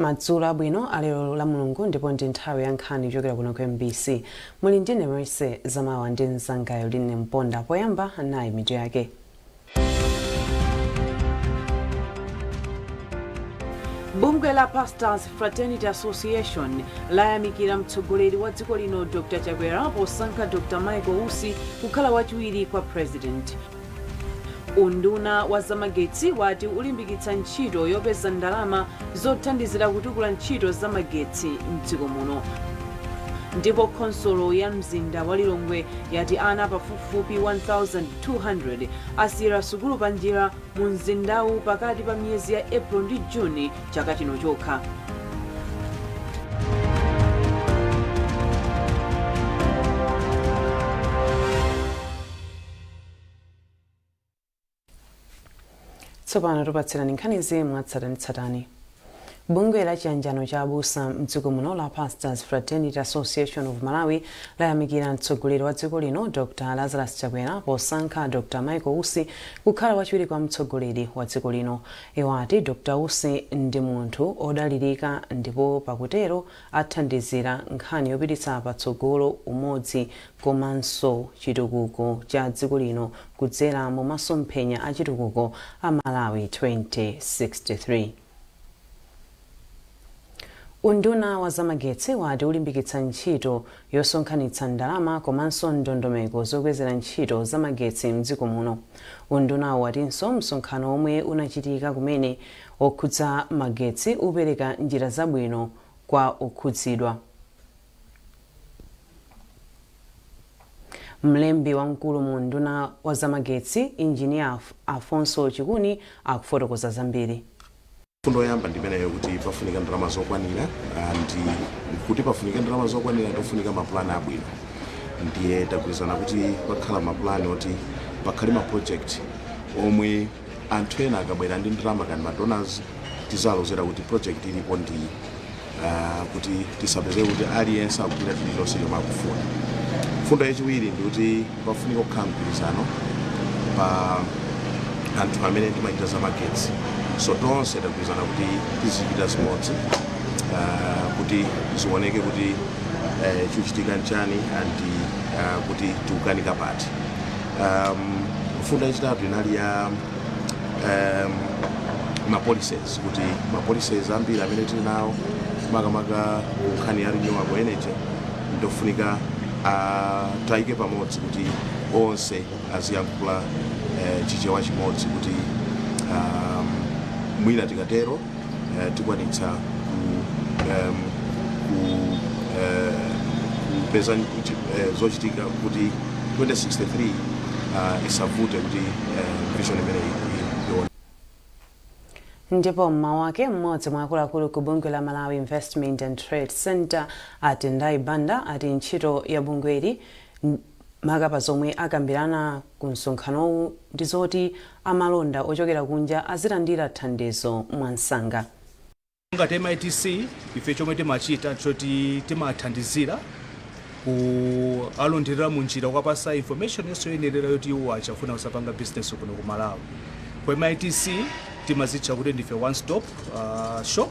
Madzulo abwino alero la Mulungu, ndipo ndi nthawi ya nkhani kuchokera kuno ku MBC. Muli ndine Mercy Zamawa ndi mzangayo Line Mponda. Poyamba, nayi mitu yake. Bungwe la Pastors Fraternity Association layamikira mtsogoleri wa dziko lino Dr Chakwera posankha Dr Michael Usi kukhala wachiwiri kwa President. Unduna wa zamagetsi wati ulimbikitsa ntchito yopeza ndalama zothandizira kutukula ntchito zamagetsi mdziko muno. Ndipo khonsolo ya mzinda wa Lilongwe yati ana pafupifupi 1200 asiyira sukulu panjira mu mzindawu pakati pa miyezi ya April ndi June chaka chino chokha. Tsopano tupatsirani nkhanizi mwatsatanetsatane. Bungwe la chiyanjano cha abusa mdziko muno la Pastors Fraternity Association of Malawi layamikira mtsogoleri wa dziko lino Dr Lazarus Chakwera posankha Dr Michael Usi kukhala wachiwiri kwa mtsogoleri wa dziko lino. Iwo ati Dr Usi ndi munthu odalirika ndipo pakutero athandizira nkhani yopititsa patsogolo umodzi komanso chitukuko cha dziko lino kudzera mu masomphenya a chitukuko a Malawi 2063. Unduna wa zamagetsi wati ulimbikitsa ntchito yosonkhanitsa ndalama komanso ndondomeko zokwezera ntchito zamagetsi mdziko muno. Undunawu watinso msonkhano omwe unachitika kumene okhudza magetsi upereka njira zabwino kwa okhudzidwa. Mlembi wamkulu mu unduna wa zamagetsi, Injiniya Alfonso Chikuni, akufotokoza zambiri. Mfundo yoyamba ndi imeneyo, kuti pafunika ndalama zokwanira, ndi kuti pafunika ndalama zokwanira tofunika mapulani abwino. Ndiye tagwirizana kuti pakhala mapulani oti pakhale ma project omwe anthu ena akabwera ndi ndalama kani ma donors tizalozera kuti project ilipo ndi kuti tisapeze kuti aliyense akugwira chilichonse chomwe akufuna. Mfundo yachiwiri ndi kuti pafunika kukhala mgwirizano pa anthu amene timachita zamagetsi, so tonse tagwirizana kuti tizichita zimodzi kuti zioneke kuti chikuchitika nchani and kuti tikukanika pati. Mfundo yachitatu inali ya ma policies, kuti ma policies ambiri amene tili nawo, makamaka ku nkhani ya renewable energy, ndofunika tayike pamodzi kuti onse aziyankhula Chichewa chimodzi, kuti mwina tikatero tikwanitsa kupeza zochitika kuti 2063 isavute kuti vision imeneyi ione. Ndipo mmawu ake, mmodzi mwa akuluakulu ku bungwe la Malawi Investment and Trade Center, a Tendai Banda, ati ntchito ya bungweli, maka pa zomwe akambirana ku msonkhanowu, ndi zoti amalonda ochokera kunja azilandira thandizo mwansanga. Ngati MITC, ife chomwe timachita choti timathandizira ku alonderera munjira, kukapasa information yonse yoyenerera yoti iwo achafuna kusapanga business kuno ku Malawi. Ku MITC timazitcha kuti ndife one stop shop,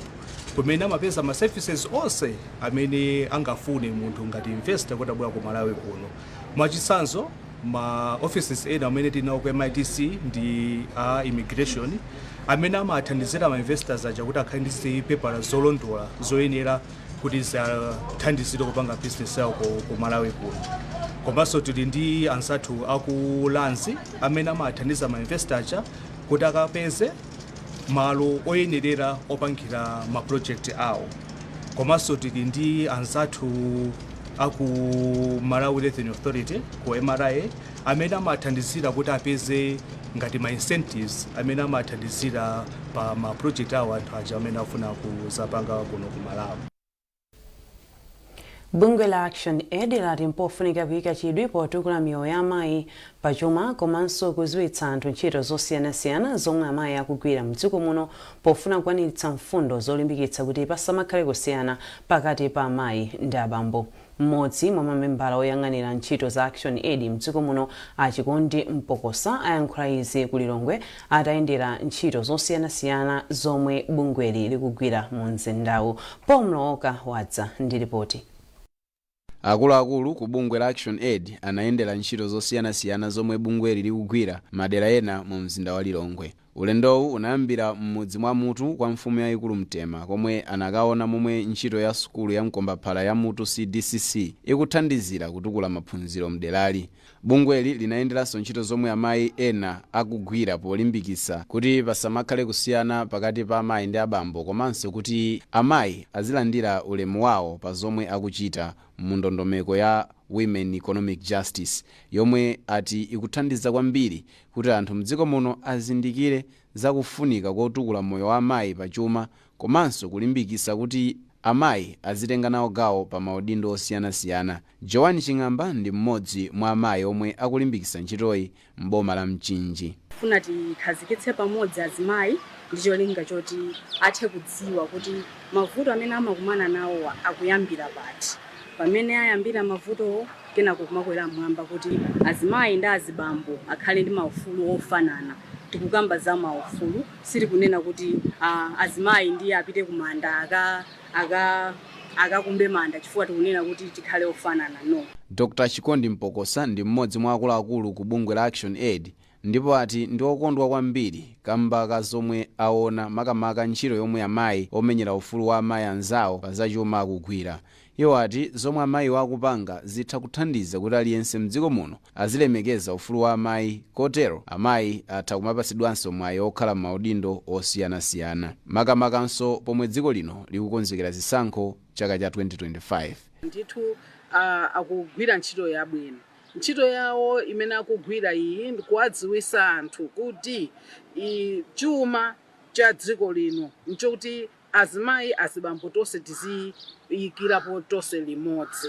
kumene amapeza ma services onse amene angafune munthu ngati investor kuti abwera ku Malawi kuno. Mwachitsanzo, ma offices ena amene tinawo ku MITC ndi a immigration, amene amathandizira ma investors aja kuti akhale ndi zipepala zolondola zoyenera kuti zithandizire kupanga business yawo ku Malawi kuno. Komanso tili ndi anzathu aku lands amene amathandiza ma investor aja kuti akapeze malo oyenerera opangira ma project awo. Komanso tili ndi anzathu aku Malawi Revenue Authority, ku MRA, amene amathandizira kuti apeze ngati ma incentives amene amathandizira pa ma project awo anthu aja amene afuna kuzapanga kuno ku Malawi. Bungwe la Action Aid lati mpofunika kuyika chidwi potukula miyoyo ya amayi pachuma komanso kudziwitsa anthu ntchito zosiyanasiyana zomwe amayi akugwira mdziko muno pofuna kukwaniritsa mfundo zolimbikitsa kuti pasamakhale kusiyana pakati pa amayi ndi abambo. Mmodzi mwa mamembala oyang'anira ntchito za Action Aid mdziko muno, Achikondi Mpokosa, ayankhula izi ku Lilongwe atayendera ntchito zosiyanasiyana zomwe bungweli likugwira mu mzindawu. Paul Mlooka wadza ndi ripoti. Akuluakulu ku bungwe la Action Aid anayendera ntchito zosiyanasiyana zomwe bungweli likugwira madera ena mu mzinda wa Lilongwe. Ulendowu unayambira m'mudzi mwa Mutu kwa mfumu yayikulu Mtema, komwe anakaona momwe ntchito ya sukulu ya mkombaphala ya Mutu CDCC ikuthandizira kutukula maphunziro mderali. Bungweli linayenderanso ntchito zomwe amayi ena akugwira polimbikitsa kuti pasamakhale kusiyana pakati pa amayi ndi abambo, komanso kuti amayi azilandira ulemu wawo pa zomwe akuchita mu ndondomeko ya Women Economic Justice, yomwe ati ikuthandiza kwambiri kuti anthu mdziko muno azindikire zakufunika kotukula moyo wa amayi pachuma, komanso kulimbikitsa kuti amayi azitenga nawo gawo pa maudindo osiyanasiyana. Joan Ching'amba ndi mmodzi mwa amayi omwe akulimbikitsa ntchitoyi m'boma la Mchinji. Funa tikhazikitse pamodzi azimayi ndi cholinga choti athe kudziwa kuti mavuto amene amakumana nawo akuyambira pati, pamene ayambira mavutowo, kenako kumakwera mmwamba kuti azimayi ndi azibambo akhale ndi maufulu ofanana. Tikukamba za maufulu, sitikunena kuti azimayi ndiye apite kumanda akakumbe manda, chifukwa tikunena kuti tikhale ofanana, no. Dr Chikondi Mpokosa ndi mmodzi mwa akuluakulu ku bungwe la Action Aid, ndipo ati ndi okondwa kwambiri kamba ka zomwe aona, makamaka ntchito yomwe amayi omenyera ufulu wa amayi anzawo pa zachuma akugwira. Iwo ati zomwe amayiwo akupanga zitha kuthandiza kuti aliyense mdziko muno azilemekeza ufulu wa amayi, kotero amayi atha kumapatsidwanso mwayi okhala m'maudindo osiyanasiyana, makamakanso pomwe dziko lino likukonzekera zisankho chaka cha 2025. Ndithu akugwira ntchito yabwino. Ntchito yawo imene akugwira iyi ndikuwadziwisa anthu kuti chuma cha dziko lino nchokuti azimayi, azibambo tonse tiziyikirapo tonse limodzi,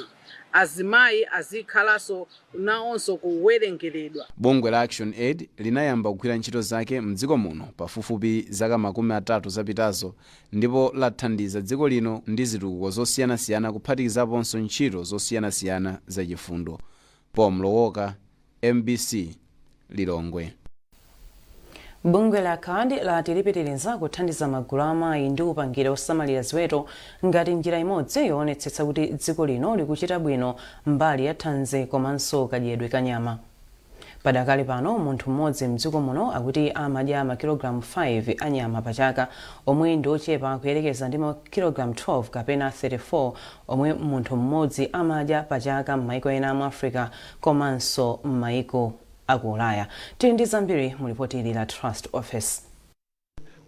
azimayi azikhalanso nawonso kuwerengeredwa. Bungwe la Action Aid linayamba kugwira ntchito zake mdziko muno pafupifupi zaka 30 zapitazo, ndipo lathandiza dziko lino ndi zitukuko zosiyanasiyana, kuphatikizaponso ntchito zosiyanasiyana zachifundo. Paul Mlowoka, MBC, Lilongwe. Bungwe la CARD lati lipitiriza kuthandiza magulu amayi ndi upangiri osamalira ziweto ngati njira imodzi yoonetsetsa kuti dziko lino likuchita bwino mbali ya thanzi komanso kadyedwe ka nyama. Padakali pano munthu mmodzi mdziko muno akuti amadya makilogalamu 5 a nyama pachaka, omwe ndi ochepa kuyerekeza ndi makilogalamu 12 kapena 34 omwe munthu mmodzi amadya pachaka m'maiko ena mu Africa komanso m'maiko aku Ulaya. Tili ndi zambiri mu ripoti ili la Trust Office.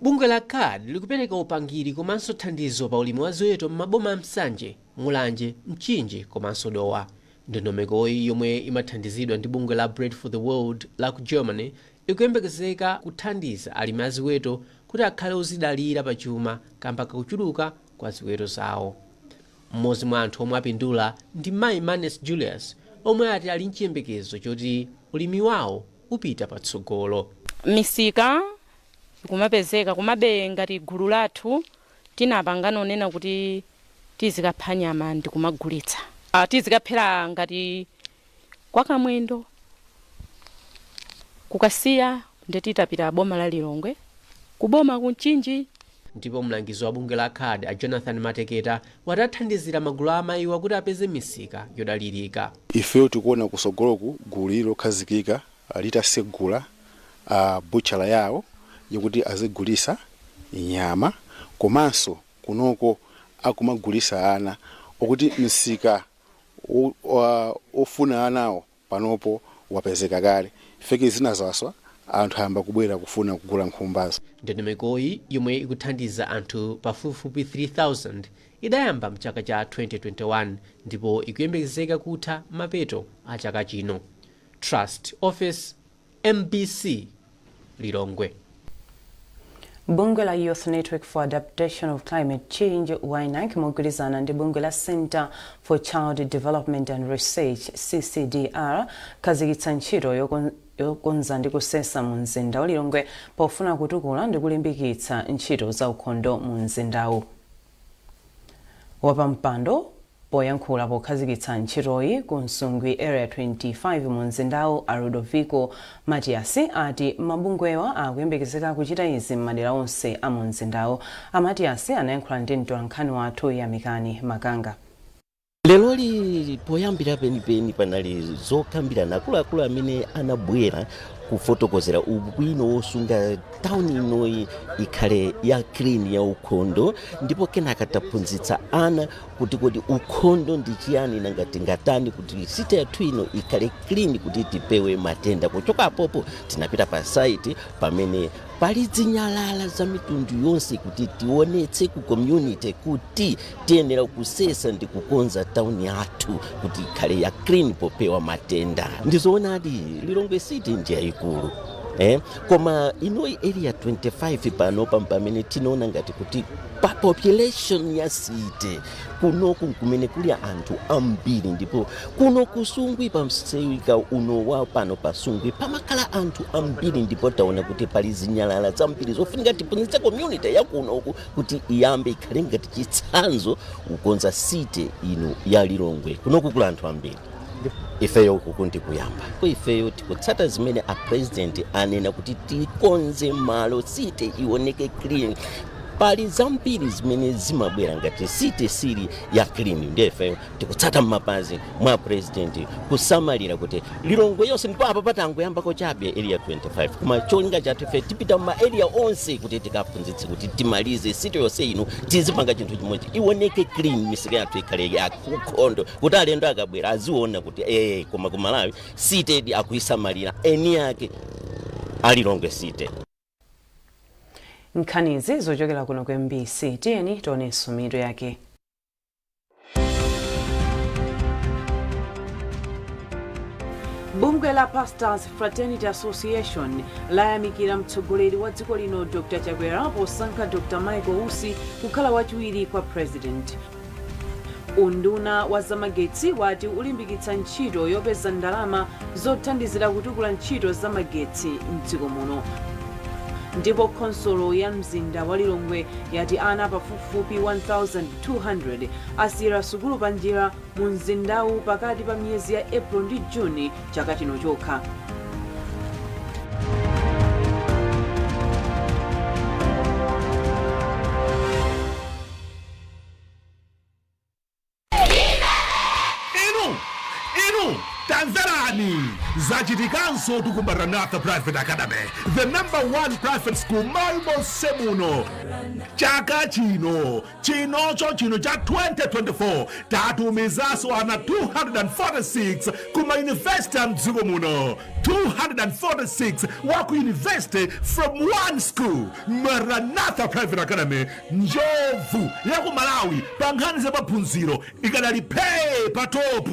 Bungwe la CARD likupereka upangiri komanso thandizo pa ulimi wa ziweto m'maboma a Nsanje, Mulanje, Mchinji komanso Dowa. Ndondomekoyi, yomwe imathandizidwa ndi bungwe la Bread for the World la ku Germany, ikuyembekezeka kuthandiza alimi a ziweto kuti akhale ozidalira pachuma kamba kakuchuluka kwa ziweto zawo. Mmodzi mwa anthu omwe apindula ndi Mayi Manes Julius, omwe ati ali mchiyembekezo choti ulimi wawo upita patsogolo. Misika ikumapezeka, komabe ngati gulu lathu tinapanga nonena kuti tizikapha nyama ndikumagulitsa, tizikaphera ngati kwa Kamwendo, kukasiya, ndetitapita boma la Lilongwe, kuboma kuMchinji. Ndipo mlangizi wa bungwe la CARD, a Jonathan Mateketa, wati athandizira magulu a amayiwa kuti apeze misika yodalirika. Ifeyo tikuona kusogoloku gulu lili lokhazikika litasegula butchery yawo yakuti azigulisa nyama, komanso kunoko akumagulisa ana, okuti msika ofuna anawo panopo wapezeka kale. Feki zina zaswa, anthu ayamba kubwera kufuna kugula nkhumbazo. Ndondomekoyi, yomwe ikuthandiza anthu pafupifupi 3000, idayamba mchaka cha 2021 ndipo ikuyembekezeka kutha mapeto a chaka chino. Trust Office, MBC, Lilongwe. Bungwe la Youth Network for Adaptation of Climate Change, YNAC, mogwirizana ndi bungwe la Center for Child Development and Research, CCDR, khazikitsa ntchito yokonza ndi kusesa mu mzinda wa Lilongwe pofuna kutukula ndi kulimbikitsa ntchito za ukhondo mu mzindawu. Wapampando poyankhula pokhazikitsa ntchitoyi ku Nsungwi Area 25 mu mzindawu, a Ludovico Matiasi, ati mabungwewa akuyembekezeka kuchita izi m'madera onse a mu mzindawu. A Matiasi anayankhula ndi mtolankhani wathu Yamikani Makanga. Leloli poyambira penipeni panali zokambirana, akuluakulu amene anabwera kufotokozera ubwino wosunga tawuni inoyi ikhale ya clean, ya ukhondo. Ndipo kenaka taphunzitsa ana kuti kodi ukhondo ndi chiyani, nanga tingatani kuti city yathu ino ikhale clean kuti tipewe matenda. Kuchoka apopo tinapita pa site pamene pali zinyalala za mitundu yonse kuti tionetse ku community kuti tiyenera kusesa ndi kukonza tawuni yathu kuti ikhale ya clean popewa matenda. Ndizoonadi, Lilongwe City ndi yayikulu, koma inoyi Area 25 panopa pamene tinaona ngati kuti pa population ya city kunoku kumene kuli anthu ambiri, ndipo kuno kusungwi, pa msika uno wa pano pasungwi, pamakhala anthu ambiri, ndipo taona kuti pali zinyalala zambiri zofunika tiphunzitse community yakunoku kuti iyambe ikhale ngati chitsanzo kukonza city ino ya Lilongwe. Kunoku kuli anthu ambiri. Ifeyo kuku ndikuyamba, ifeyo tikutsata zimene a president anena kuti tikonze malo, city ioneke clean. Pali zambiri zimene zimabwera ngati city sili ya clean, ndiye ifeyo tikutsata mmapazi mwa president kusamalira kuti Lilongwe yonse. Ndipo apa patangoyambako chabe Area 25, koma cholinga chathu ife tipita ma area onse kuti tikaphunzitse kuti timalize city yonse ino, tizipanga chinthu chimodzi, ioneke clean, misika yathu ikhale ya ukhondo kuti alendo akabwera aziona kuti koma ku Malawi city akuisamalira eni yake a Lilongwe City. Nkhanizi zochokera kuno ku MBC. Tiyeni tionenso mitu yake. Bungwe la Pastors Fraternity Association layamikira mtsogoleri wa dziko lino Dr Chakwera posankha Dr Michael Usi kukhala wachiwiri kwa president. Unduna wa zamagetsi wati ulimbikitsa ntchito yopeza ndalama zothandizira kutukula ntchito zamagetsi mdziko muno. Ndipo khonsolo ya mzinda wa Lilongwe yati ana pafupifupi 1200 asiyira sukulu panjira mu mzindawu pakati pa miyezi ya April ndi Juni chaka chino chokha. Inu, inu, tamverani, zachitikanso ku Maranatha Private Academy, the number one private school malmonse muno. Chaka chino chinocho chino cha 2024 tatumizanso ana 246 ku mayunivesiti a mdziko muno, 246 wa ku university from one school, Maranatha Private Academy. Njovu ya ku Malawi pa nkhani za maphunziro ikadali phee pa top.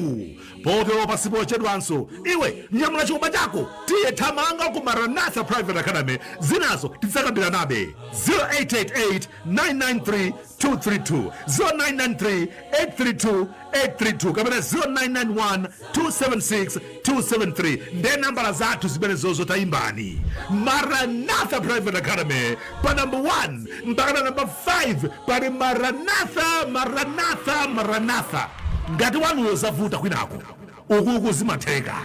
Potero pasipochedwanso, iwe nyamula chikopa chako, tiye thamanga ku Maranatha Private Academy. Zinazo tidzakambiranabe. 0888 993 232, 0993 832 832 kapena 0991 276 273, nde nambala zathu zimenezozo. Tayimbani. Maranatha Private Academy, pa number 1 mpaka na number 5 pali Maranatha, Maranatha, Maranatha. Ngati wanuyo zavuta kwinako, ukuku zimatheka.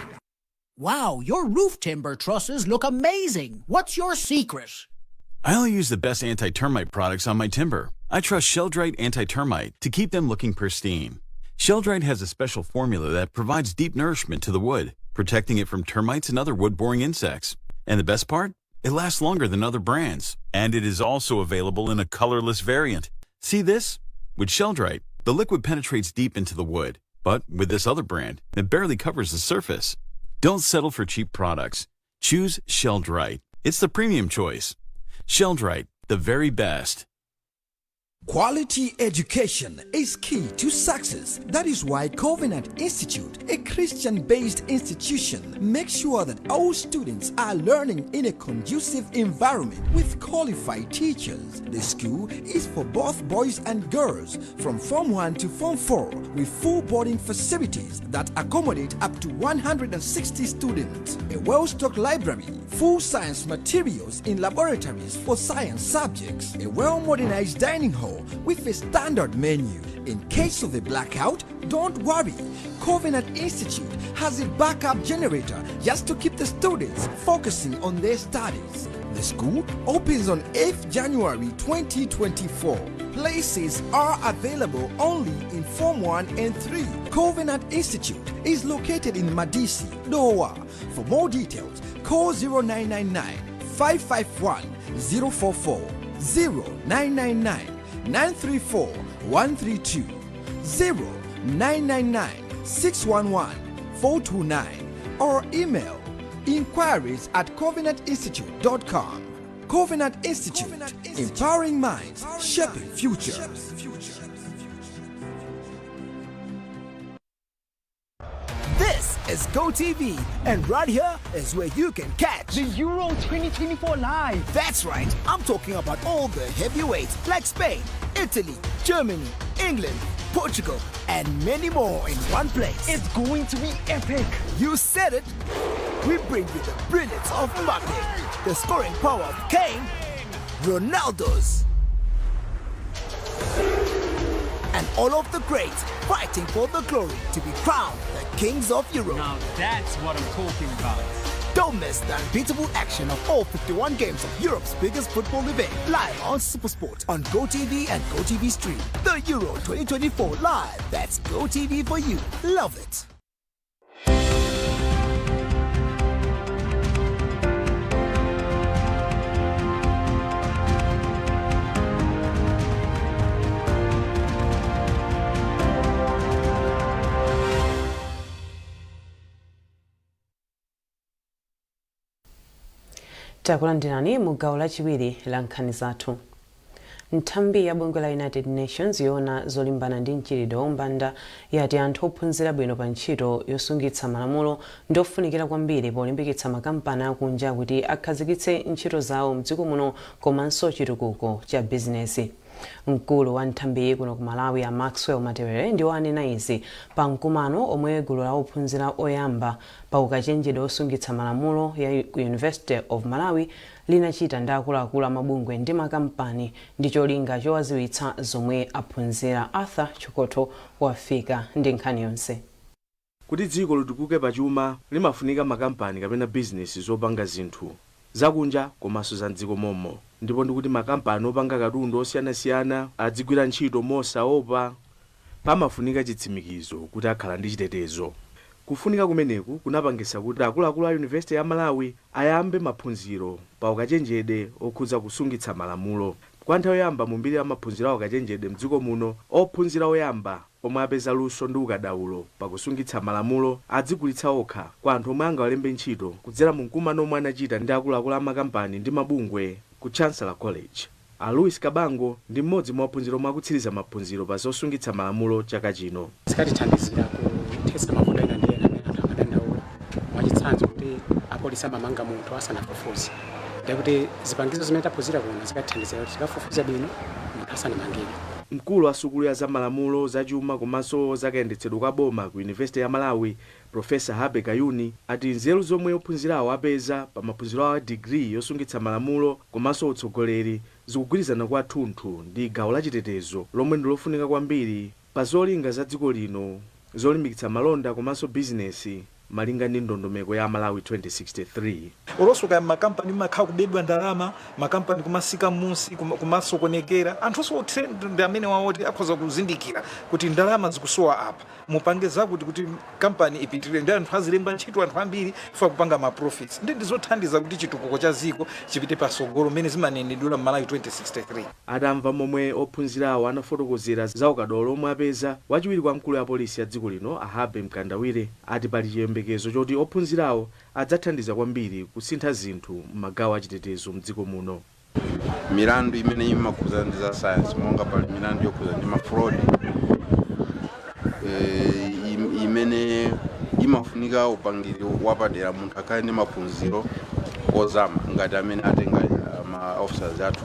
Wow, your roof timber trusses look amazing. What's your secret? I only use the best anti termite products on my timber. I trust Sheldrite Anti Termite to keep them looking pristine. Sheldrite has a special formula that provides deep nourishment to the wood, protecting it from termites and other wood boring insects. And the best part? It lasts longer than other brands. And it is also available in a colorless variant. See this? With Sheldrite, the liquid penetrates deep into the wood. But with this other brand, it barely covers the surface. Don't settle for cheap products. Choose Sheldrite. It's the premium choice. Sheldrite, the very best. Quality education is key to success. That is why Covenant Institute, a Christian based institution, makes sure that all students are learning in a conducive environment with qualified teachers. The school is for both boys and girls from Form 1 to Form 4 with full boarding facilities that accommodate up to 160 students, a well stocked library, full science materials in laboratories for science subjects, a well modernized dining hall with a standard menu. In case of a blackout, don't worry. Covenant Institute has a backup generator just to keep the students focusing on their studies. The school opens on 8th January 2024. Places are available only in Form 1 and 3. Covenant Institute is located in Madisi, Dowa. For more details, call 0999 551 044, 0999 934 132, 0999 611 429 or email inquiries at covenantinstitute.com. Covenant Institute, empowering minds, shaping futures. This is GoTV, and right here is where you can catch the Euro 2024 live. That's right, I'm talking about all the heavyweights like Spain, Italy, Germany, England, Portugal, and many more in one place. It's going to be epic. You said it. We bring you the brilliance of Mbappe, the scoring power of Kane, Ronaldo's, and all of the greats fighting for the glory to be crowned the kings of Europe. Now that's what I'm talking about. Don't miss the unbeatable action of all 51 games of Europe's biggest football event live on Supersport on GoTV and GoTV Stream. The Euro 2024 live. That's GoTV for you. Love it. Takulandirani mu gawo lachiwiri la nkhani zathu. Nthambi ya bungwe la United Nations yoona zolimbana ndi mchitidwe waumbanda yati anthu ophunzira bwino pa ntchito yosungitsa malamulo ndi ofunikira kwambiri polimbikitsa makampani akunja kuti akhazikitse ntchito zawo mdziko muno komanso chitukuko cha bizinesi. Mkulu wa nthambiyi kuno ku Malawi, a Maxwell Matewere, ndiwo anena izi pa mkumano omwe gulu la ophunzira oyamba pa ukachenjedwe osungitsa malamulo ya ku University of Malawi linachita ndi akuluakulu amabungwe ndi makampani ndi cholinga chowaziwitsa zomwe aphunzira. Arthur Chikoto wafika ndi nkhani yonse. Kuti dziko litukuke pachuma, limafunika makampani kapena bizinesi zopanga zinthu zakunja komanso za mdziko mommo, ndipo ndikuti makampani opanga katundu osiyanasiyana adzigwira ntchito mosaopa, pamafunika chitsimikizo kuti akhala ndi chitetezo. Kufunika kumeneku kunapangisa kuti akuluakulu a Yunivesiti ya Malawi ayambe maphunziro pa ukachenjede okhudza kusungitsa malamulo. Kwa nthawi yoyamba mu mbiri ya maphunziro a ukachenjede mdziko muno, ophunzira oyamba omwe apeza luso ndi ukadaulo pakusungitsa malamulo adzigulitsa okha kwa anthu omwe angawalembe ntchito kudzera mu mkumano omwe anachita ndi akuluakulu a makampani ndi mabungwe ku Chancellor College. A Louis Kabango ndi mmodzi mwa ophunzira omwe akutsiriza maphunziro pa zosungitsa malamulo chaka chino. Zikatithandizira kuthetsa mavuto ena ndi ena amene anthu amadandaula, mwachitsanzo kuti apolisi amamanga munthu asanafufuze. Ndikuti zipangizo zimene taphunzira kuno zikatithandizira kuti tikafufuze bwino munthu asanamangidwe. Mkulu wa sukulu ya zamalamulo, zachuma komanso zakayendetsedwe kwa boma ku Yunivesiti ya Malawi, Profesa Habe Kayuni, ati nzeru zomwe ophunzirawo apeza pa maphunziro awo a digiri yosungitsa malamulo komanso utsogoleri zikugwirizana kwathunthu ndi gawo la chitetezo lomwe ndi lofunika kwambiri pa zolinga za dziko lino zolimbikitsa malonda komanso bizinesi malinga ndi ndondomeko ya Malawi 2063. Olonso kaya makampani makhala kubedwa ndalama, makampani kumasika munsi, kumasokonekera, anthu ndi amene wawoti akhoza kuzindikira kuti ndalama zikusowa apa, mupange zakuti kuti kampani ipitirire ndi anthu azilemba ntchito anthu ambiri fa kupanga ma profits, ndi ndizothandiza kuti chitukuko cha ziko chipite pasogolo mmene zimanenedwera m'Malawi 2063. Atamva momwe ophunzirawo anafotokozera za ukadaulo omwe apeza, wachiwiri kwa mkulu wa polisi ya dziko lino, Ahabe Mkandawire, ati pali chiyembekezo choti ophunzirawo adzathandiza kwambiri kusintha zinthu m'magawo achitetezo mdziko muno. Milandu imene imakhuza ndi za science, monga pali milandu yokhuza ndi ma fraud imene imafunika upangiri wapadera, munthu akhale ndi maphunziro ozama ngati amene atenga ma officers athu.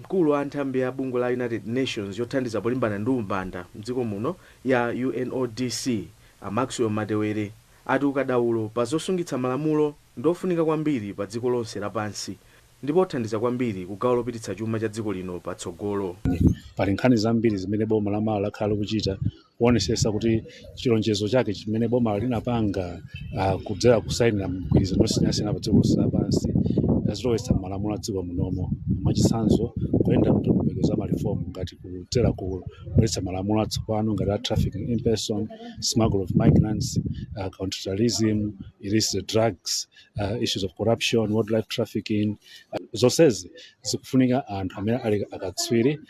Mkulu wa nthambi ya bungwe la United Nations yothandiza polimbana ndi umbanda mdziko muno ya UNODC, a Maxwell Matewere, ati ukadaulo pa zosungitsa malamulo ndofunika kwambiri pa dziko lonse lapansi ndipo othandiza kwambiri ku gawo lopititsa chuma cha dziko lino patsogolo. Pali nkhani zambiri zimene boma la Malawi lakhala likuchita kuonesesa kuti chilonjezo chake chimene boma linapanga kudzera kusayinira mgwirizano osiyanasiyana pa dziko lonse lapansi azilowetsa m'malamulo a dziko munomo. Mwachitsanzo, kuyenda mndondomeko za ma reform ngati kudzera kubweretsa malamulo atsopano ngati a trafficking in person, smuggle of migrants, counterterrorism, illicit drugs, issues of corruption, wildlife trafficking, zonsezi zikufunika anthu amene ali akatswiri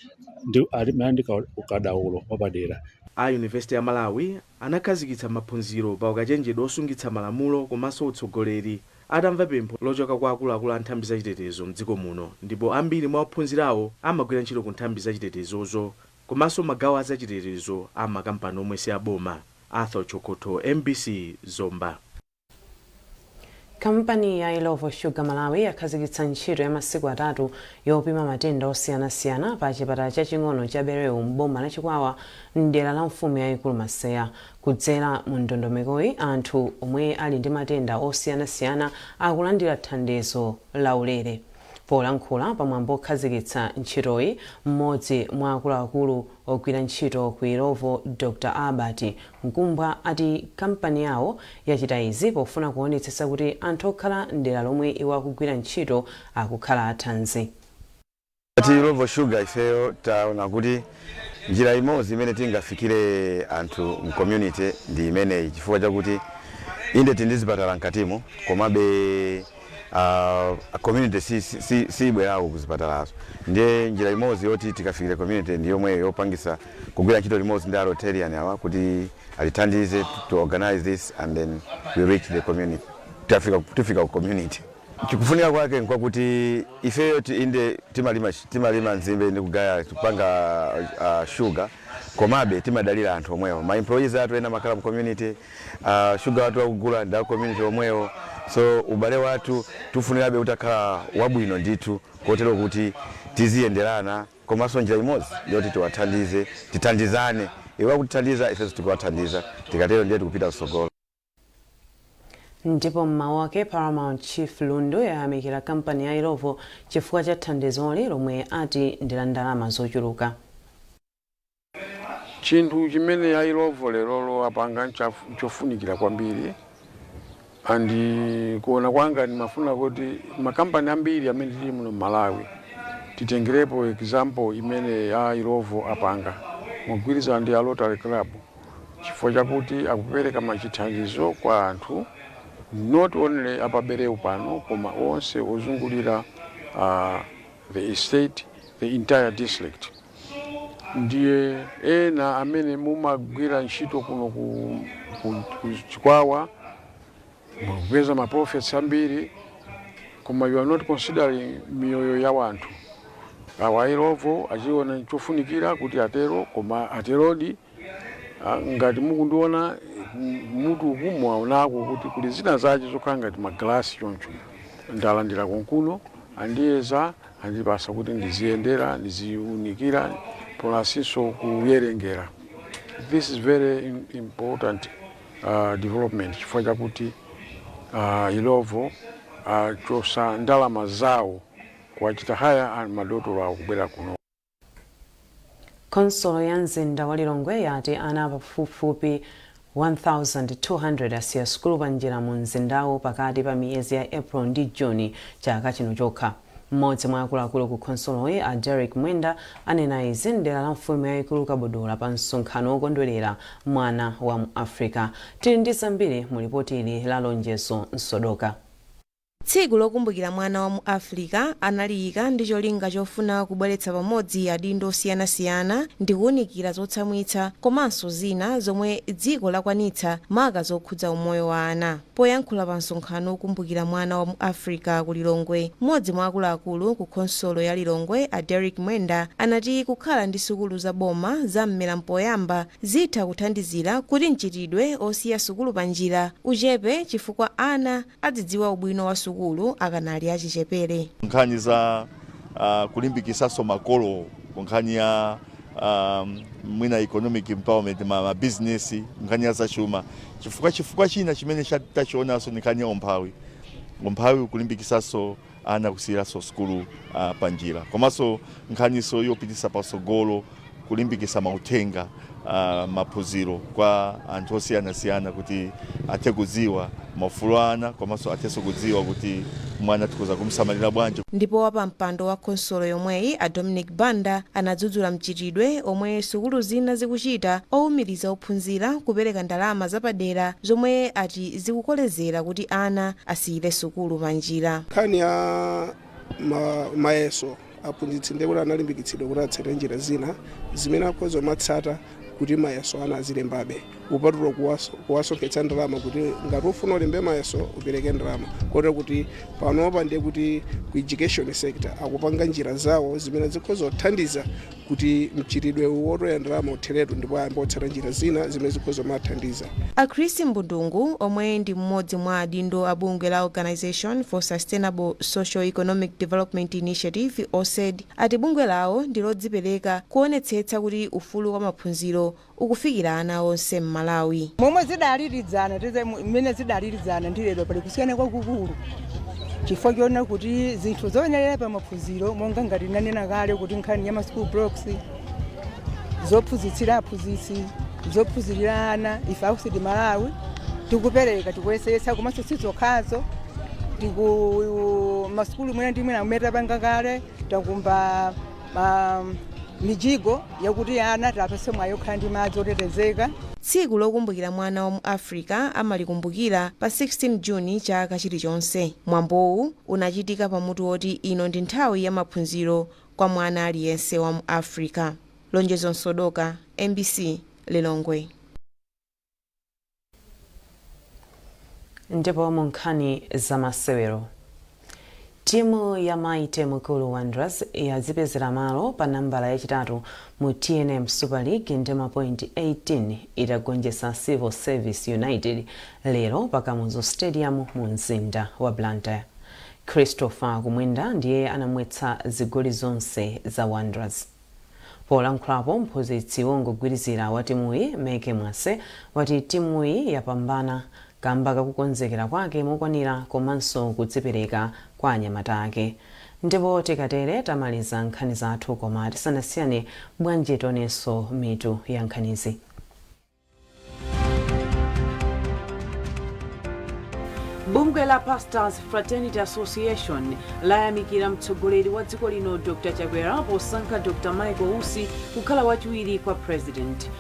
ndi ali ndi ukadaulo wapadera. A Yunivesiti ya Malawi anakhazikitsa maphunziro pa ukachenjedwe osungitsa malamulo komanso utsogoleri atamva pempho lochoka kwa akuluakulu a nthambi zachitetezo mdziko muno, ndipo ambiri mwa ophunzirawo amagwira ntchito ku nthambi zachitetezozo komanso magawo a zachitetezo a makampani omwe si aboma. Arthur Chokoto, MBC, Zomba. Kampani ya Illovo Sugar Malawi yakhazikitsa ntchito ya masiku 3 yopima matenda osiyanasiyana pa chipatala chaching'ono cha Bereu m'boma la Chikwawa mdera la mfumu yayikulu Maseya. Kudzera mu ndondomekoyi, anthu omwe ali ndi matenda osiyanasiyana akulandira thandizo laulere. Polankhula pamwambo okhazikitsa ntchitoyi, mmodzi mwa akuluakulu ogwira ntchito ku Illovo, Dr Albert Mkumbwa, ati kampani yawo yachita izi pofuna kuonetsetsa kuti anthu okhala mdera lomwe iwo akugwira ntchito akukhala athanzi. Ati Illovo Sugar, ifeyo taona kuti njira imodzi imene tingafikire anthu mu community ndi imeneyi, chifukwa chakuti inde tili ndi zipatala mkatimo, komabe community sibwerako si, si kuzipatalazo. Ndiye njira imodzi yoti tikafikire community ndi yomweyo yopangisa kugwira ntchito limodzi ndi a Rotarian awa kuti atithandize to organize this and then we reach the community, tafika ku community. Chikufunika kwake nkwakuti ifeyo inde timalima nzimbe ndi kugaya kupanga sugar, komabe timadalira anthu omwewo. Ma employees athu ena amakhala mu community, sugar wathu akugula ndi a community omwewo, so ubale wathu tifunirabe utakhala wabwino ndithu kotero kuti tiziyenderana. Komanso njira imodzi yoti tiwathandize, tithandizane, iwo akutithandiza, ifenso tikuwathandiza, tikatero ndiye tikupita kutsogolo. Ndipo mmawu ake, Paramount Chief Lundu yayamikira kampani ya Illovo chifukwa cha thandizoli lomwe ati ndi la ndalama zochuluka. Chinthu chimene a Illovo lerolo apanga nchofunikira kwambiri, and kuona kwanga ndimafuna kuti makampani ambiri amene tili muno Malawi titengerepo example imene a Illovo apanga mogwirizana ndi a Rotary Club, chifukwa chakuti akupereka machithandizo kwa anthu not only apabereu pano koma onse ozungulira the estate, the entire district. Ndiye ena amene mumagwira ntchito kuno ku Chikwawa mukupeza ma profits ambiri, koma you are not considering miyoyo ya wanthu. Awa Illovo achiona chofunikira kuti atero, koma aterodi. Ngati mukundiona mutu uku, mwaonako kuti kuli zina zace zokhala ngati magalasi choncho. Ndalandira konkuno, andiyeza, andipasa kuti ndiziyendera, ndiziunikira, plus inso kuyerengera. This is very important development, chifukwa chakuti Illovo achosa ndalama zawo kuwachita hire madotolo awo kubwera kuno. Khonsolo ya mzinda wa Lilongwe yati ana pafupifupi 1200 asiya sukulu panjira mu mzindawu pakati pa miyezi ya April ndi Juni chaka chino chokha. Mmodzi mwa akuluakulu ku khonsoloyi, a Derek Mwenda, anena izi mdera la mfumu yayikulu Kabudula pa msonkhano wokondwerera mwana wa mu Africa. Tili ndi zambiri mu lipoti ili la Lonjezo Msodoka. Tsiku lokumbukira mwana wa mu Africa analiyika ndi cholinga chofuna kubweretsa pamodzi adindo osiyanasiyana ndi kuwunikira zotsamwitsa komanso zina zomwe dziko lakwanitsa, maka zokhudza umoyo wa ana. Poyankhula pa msonkhano wokumbukira mwana wa mu Africa ku Lilongwe, mmodzi mwa akuluakulu ku khonsolo ya Lilongwe, a Derrick Mwenda, anati kukhala ndi sukulu za boma za mmera mpoyamba zitha kuthandizira kuti mchitidwe osiya sukulu pa njira uchepe, chifukwa ana adzidziwa ubwino wa sukulu akanali achichepere. Nkhani za kulimbikisaso makolo ku nkhani ya mwina economic empowerment, ma business, nkhani ya zachuma, chifukwa china chimene tachionanso ni nkhani ya umphawi. Umphawi kulimbikisaso ana kusiyiraso sukulu panjira, komanso nkhaniso yopitisa pasogolo kulimbikisa mauthenga, maphunziro kwa anthu osiyanasiyana kuti athe kudziwa maufulu ana, komanso athenso kudziwa kuti mwana tikhoza kumsamalira bwanji. Ndipo wapampando wa khonsolo yomweyi, a Dominic Banda, anadzudzula mchitidwe omwe sukulu zina zikuchita owumiriza ophunzira kupereka ndalama zapadera, zomwe ati zikukolezera kuti ana asiyire sukulu panjira. Nkhani ya mayeso, aphunzitsi ndiye kuti analimbikitsidwa kuti atsate njira zina zimene akhoza kumatsata kuti mayeso ana azilembabe, kupatula kuwasonkhetsa ndalama kuti ngati ufuna ulembe mayeso upereke ndalama, kotero kuti panopa ndiye kuti ku education sector akupanga njira zawo zimene zikhoza kuthandiza kuti mchitidwe wotoya ndalama utheretu, ndipo ayambe kutsata njira zina zimene zikhoza kumathandiza. A Chris Mbundungu, omwe ndi mmodzi mwa adindo a bungwe la Organization for Sustainable Social Economic Development Initiative, OSED, ati bungwe lawo ndi lodzipereka kuonetsetsa kuti ufulu wa maphunziro ukufikira ana onse m'Malawi. Momwe zidaliridzana tize mmene zidaliridzana ndi lero pali kusiyana kwakukulu, chifukwa choona kuti zinthu zoyenerera pa maphunziro, monga ngati nanena kale kuti nkhani ya ma school blocks, zophunzitsira aphunzitsi, zophunzirira ana, ife a OSED Malawi tikupereka, tikuyesetsa. Komanso sizokhazo, tiku masukulu mwina ndi mwina amene tapanga kale, takumba mijigo yakuti ana tapase mwayi okhala ndi madzi otetezeka. Tsiku lokumbukira mwana wa mu Africa amalikumbukira pa 16 Juni chaka chilichonse. Mwambowu unachitika pamutu woti ino ndi nthawi ya maphunziro kwa mwana aliyense wa mu Africa. Lonjezo Msodoka, MBC, Lilongwe. Ndipo mu nkhani zamasewero, timu ya Mighty Mukuru Wanderers yazipezera malo pa nambala yachitatu mu TNM Super League ndi mapointi 18 itagonjetsa Civil Service United lero pa Kamuzu Stadium mu mzinda wa Blantyre. Christopher Kumwenda ndiye anamwetsa zigoli zonse za Wanderers. Polankhulapo, mphunzitsi wongogwirizira wa timuyi, Meke Mwase, wati timuyi yapambana kamba kakukonzekera kwake mokwanira komanso kudzipereka kwa anyamata ake. Ndipo tikatere tamaliza nkhani zathu, koma tisanasiyane, bwanji tionenso mitu ya nkhanizi. Bungwe la Pastors Fraternity Association layamikira mtsogoleri wa dziko lino Dr Chakwera posankha Dr Michael Usi kukhala wachiwiri kwa president.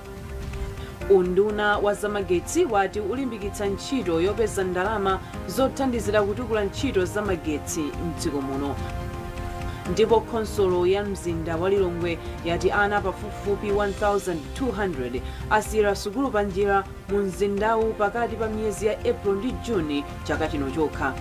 Unduna wa zamagetsi wati ulimbikitsa ntchito yopeza ndalama zothandizira kutukula ntchito zamagetsi mdziko muno. Ndipo khonsolo ya mzinda wa Lilongwe yati ana pafupifupi 1200 asiyira sukulu panjira mu mzindawu pakati pa miyezi ya April ndi Juni chaka chino chokha.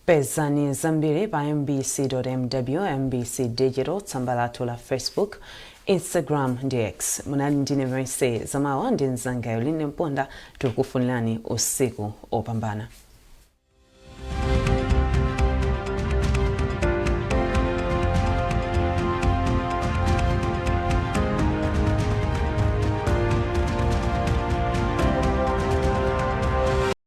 Pezani zambiri pa mbc.mw, MBC Digital, tsamba lathu la Facebook, Instagram ndi X. Munali ndine Mercy Zamawa ndi mzanga Yoline Mponda. Tikukufunirani usiku opambana.